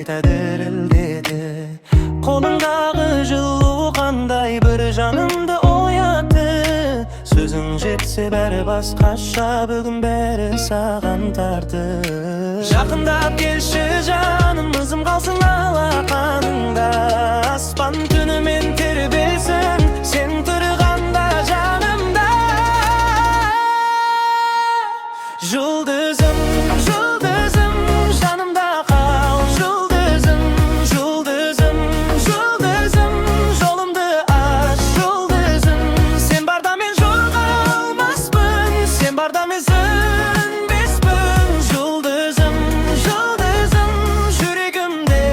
Қайта дірілдеді. Қолыңдағы жылу қандай бір жанымды оятты. Сөзің жетсе, бәрі басқаша, бүгін бәрі саған тартты. Жақындап келші, жаным, ізім қалсын алақаныңда. Аспан түнімен тербелсін сен тұрғанда жанымда. Жұлдызым, жұлдызым, жанымда қал. Жұлдызым, жұлдызым, жұлдызым, жолымды аш. Жұлдызым, сен барда мен жоғалмаспын, сен барда мен сөнбеспін. Жұлдызым, жұлдызым, жүрегімде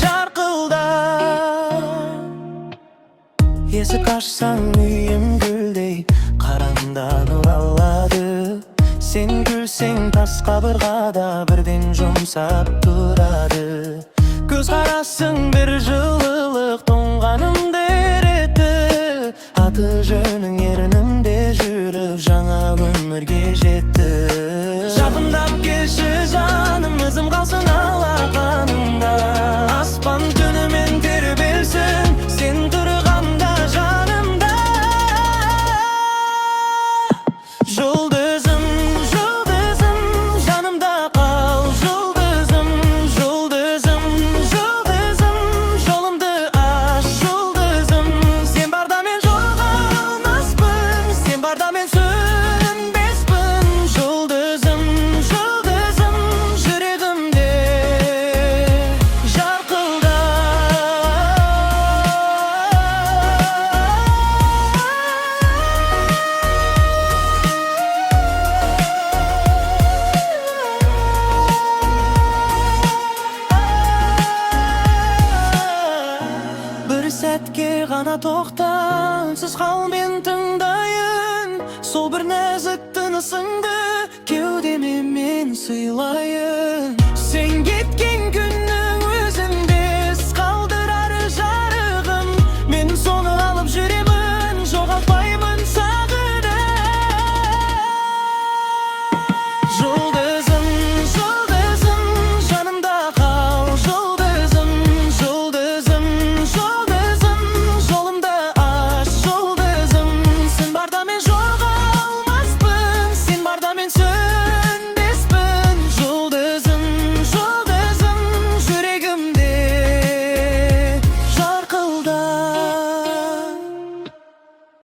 жарқылда. Есік ашсаң, үйім гүлдей қараңда нұр алады. Сен күлсең, тас қабырға бірден жұмсап тұрады. Көз қарасың бір жылылық, тоңғанымды ерітті. Аты жөнің ернімде жүріп, жаңа өмірге жетті. Жақындап келші, жаным, ізім қалсын алақаныңда. Аспан түнімен тербелсін сен тұрғанда жанымда. Жұлдызым, жұлдызым, жанымда қал. Жұлдызым, жұлдызым, жұлдызым, жолымды аш. Жұлдызым, сен барда мен жоғалмаспын, сен барда мен сөнбеспін. Жұлдызым, жұлдызым, жүрегімде жарқылда. Бір сәтке ғана тоқта, үнсіз қал, мен тыңдайын. Сол бір нәзік тынысыңды кеудеме мен сыйлайын. Сен кеткен күннің өзінде із қалдырар жарығын. Мен соны алып жүремін, жоғалтпаймын сағынып. Жұлдызым.